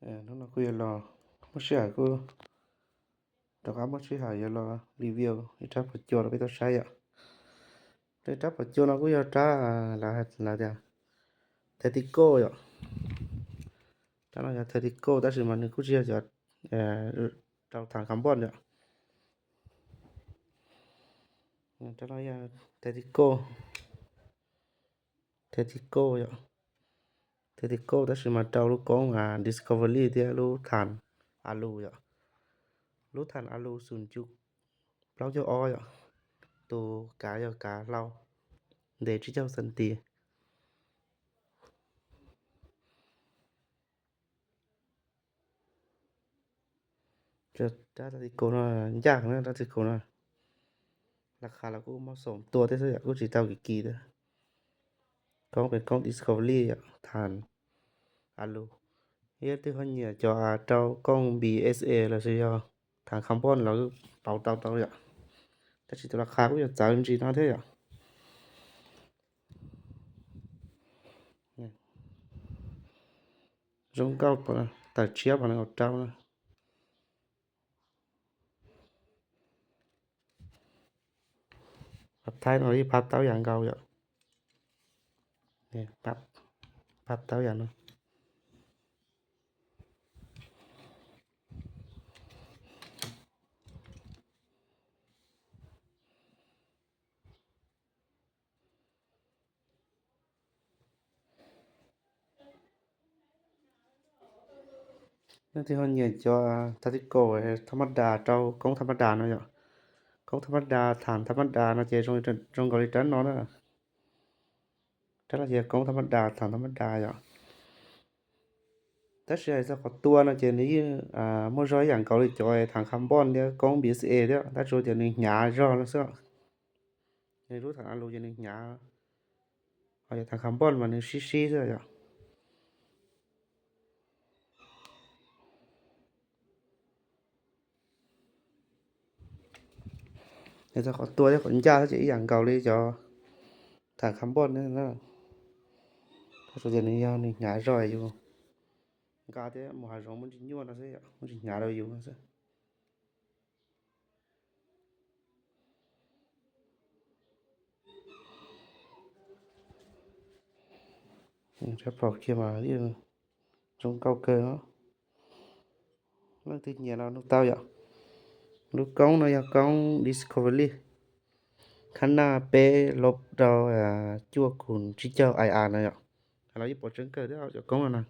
Ơ, no no kuya lo. Musia ku. Tao ka musia ya lo review. Ita pa cho lo pito saya. Ita pa cho no kuya ta la la ya. Tetico yo. Ta no ya tetico ta si ma ni kuya yo. Ơ, tao thang carbon yo. Ta no ya tetico. Tetico yo. Tetico ta si ma tao lu kong a discovery tia lu than alu yo. Lu than alu sun juk. Plau yo o yo. Tu ka yo ka lau. De chi chao san ti. ເຈົ້າ ຕາຕິໂກນະ ຍາກນະ ຕາຕິໂກນະ ລາຄາລະກູເໝາະສົມຕົວເດ້ ຢາກກູຊິເຕົ້າກີ່ກີ່ເດ້ ກ້ອງເປັນກ້ອງ Discovery ອະ ຖານອາລູ ເຮັດທີ່ເຮົາເຫຍຈໍອາເຕົ້າກ້ອງ ບີເອສເອ ລະຊິເອົາຖັງຄາບອນ ລະເປົາເຕົາເຕົາ ຢາກ ຕາຊິຕົວລາຄາກູຢາກຈາຍມັນຊິນາເດ້ ຢາກ Rung gau pă, tải chiếc mà nó ngọt trâu nữa. Bắt thái nó đi bắt táo vàng gau vậy. Nè, bắt, bắt táo vàng nó. Nè, thì họ nhảy cho tactical, ờ, ທຳມະດາ ເຈົ້າ ກ້ອງທຳມະດາເນາະ ກ້ອງທຳມະດາ ຖານທຳມະດາເນາະ ເຈ ຈອງ ຈອງເກົາຫຼີໃຕ້ເນາະ ຕະຫຼາດ ເຈ ກ້ອງທຳມະດາ ຖານທຳມະດາ ເຈົ້າ. ແຕ່ຊິໃຫ້ສະເພາະຕົວເນາະ ເຈ ນີ້ ອ່າ ໝົດຈອຍຢ່າງເກົາຫຼີ ຈອຍ ຖານຄາບອນເດ້ ກ້ອງ ບີເອສເອ ເດ້ ແຕ່ໂຊ ເຈ ນີ້ ຫຍາ ຈອຍ ແລ້ວ ໃນຮູບຖານອາໂລ ເຈ ນີ້ ຫຍາ ເອົາຈາກຖັງຄາບອນມາໜຶ່ງຊີຊີເທື່ອ ເຈົ້າຂອງຕົວເຈົ້າຂອງຢາເຈົ້າຈະອີ່ຫຍັງເກົາຫຼີເຈົ້າ ຖັງຄາບອນນັ້ນນະ ເຈົ້າຕົວນີ້ຍາວນີ້ຫຍາຈອຍຢູ່ ກາແຕ່ໝໍຫາຈອງມັນຊິຍວນເອົາເທື່ອ ມັນຊິຫຍາເອົາຢູ່ເທື່ອ. ອືມ ຈະປອບເຄມມາຢູ່ ຈອງເກົ່າເກີນເນາະ ເລື່ອງຕິດເຫຍເນາະ ລູກເຕົ້າຢາກ ລູກກ້ອງເນາະ ຢາກກ້ອງ Discovery ຂະໜາດເປລົບດາວ ອາ ຈົວຄູນ ທີ່ເຈົ້າ ໄອອາ ນະຢາກ ລາວຢູ່ປອດເຈິງເກີດເດ້ອ ເຈົ້າກ້ອງນັ້ນນະ